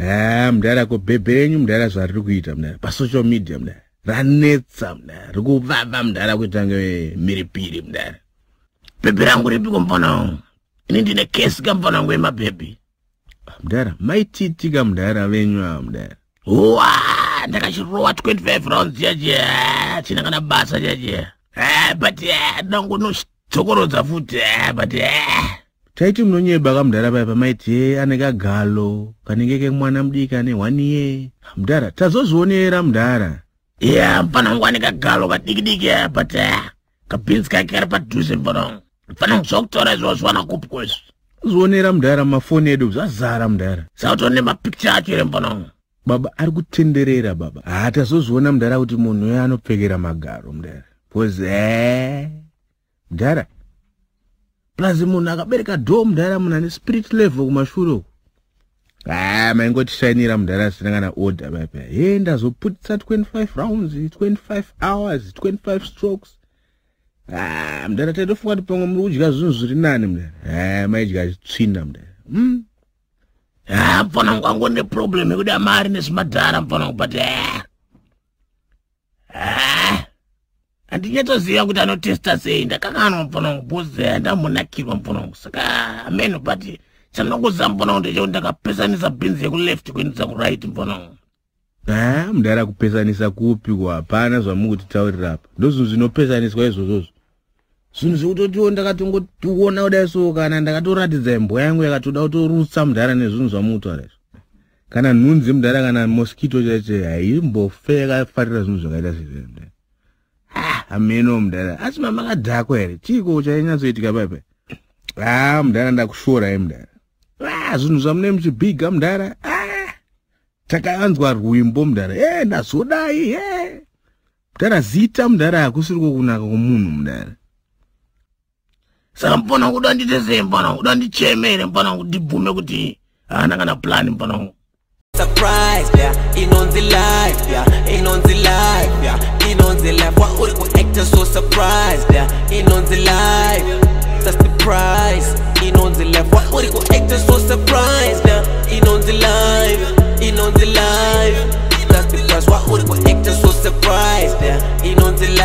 Ha, mudhara, ko bhebhe renyu, mudhara, zvariri kuita, mudhara, pasocial media, mudhara, ranetsa, mudhara, riri kuvava, mudhara, kuita nge mhiripiri, mudhara. Bhebhi rangu ripiko, mufana wangu? Ini ndine kesi ka, mufana wangu, yemabhebhi. Mudhara, maititika, mudhara, venyu ava, mudhara. Wa, ndakachirowa 25 rounds chache, china kana basa chache, but ndangonochodzokorodza futi, but Taiti munonyeba ka, mudhara. Paya pamaiti ye ane kagalo kanenge kemwana mudiki ane 1 year, mudhara, tazozvionera, mudhara. Ya, mufana wangu, ane kagalo kadiki diki, but kabhinzi kake kari padhuze, mufana wangu. Mufana wangu, zvakutaura izvozvo wana kupi kwezvi? Zvionera, mudhara, mafoni edu zvazara, mudhara. Saka utori nemapicture acho here, mufana wangu? Baba, ari kutenderera, baba. Ha, tazozviona, mudhara, kuti munhu uyo anopfekera magaro, mudhara, because mudhara, plus munhu akabereka dho, mudhara, munhu ane spirit level kumashure uku. Ha, maingotishainira, mudhara, asina kana order paipa. He, ndazoputisa 25 rounds, 25 hours, 25 strokes. Ha, mudhara, taitofunga kuti pamwe muri kudya zvinhu zviri nani, mudhara. Ha, maidya tsvina, mudhara. Ha, mufana wangu, angu neproblem yekuda mari nezvimadhara, mufana wangu, but handinyatsoziva kuti anotesta sei. Ndakakanwa, mufana wangu, because ndambonakirwa, mufana wangu, saka ameno. But chandinongoziva, mufana wangu, ndechekuti ndakapesanisa bhinzi yekuleft kuendesa kuright, mufana wangu. Ha, mudhara, kupesanisa kupi? Ko hapana zvamukutitaurira apa. Ndozvinhu zvinopesaniswa izvozvozvo, zvinhu zvekutotiwo ndakatongotiona kudai so, kana ndakatoratidza imbwa yangu yakatoda kutorutsa, mudhara, nezvinhu zvamukutaura izvo. Kana nhunzi, mudhara, kana mosquito chaiche haimbofe yakafarira zvinhu zvakaita sezvo, mudhara. Hameno, mudhara, asi mamakadhakwa here? Chiiko chainyatsoitika paipa? Ha, mudhara, ndakushorai, mudhara. Zvinhu zvamune muchibhiga, mudhara. Takanzwa rwimbo, mudhara. E, ndazodai. E, mudhara, zita, mudhara, hakusiri kunaka kwomunhu, mudhara. Saka mufana wangu, uda ndiite sei, mufana wangu? Uda ndichemere, mufana wangu, ndibvume kuti haana kana plan, mufana wangu? Surprise, yeah, inonzi life, yeah, inonzi life, yeah, inonzi life. Why uri kuacta so surprised? Yeah, inonzi life, that's the price. Inonzi life. Why uri kuacta so surprised? Yeah, inonzi life, inonzi life, that's the price. Why uri kuacta so surprised? Yeah, inonzi life.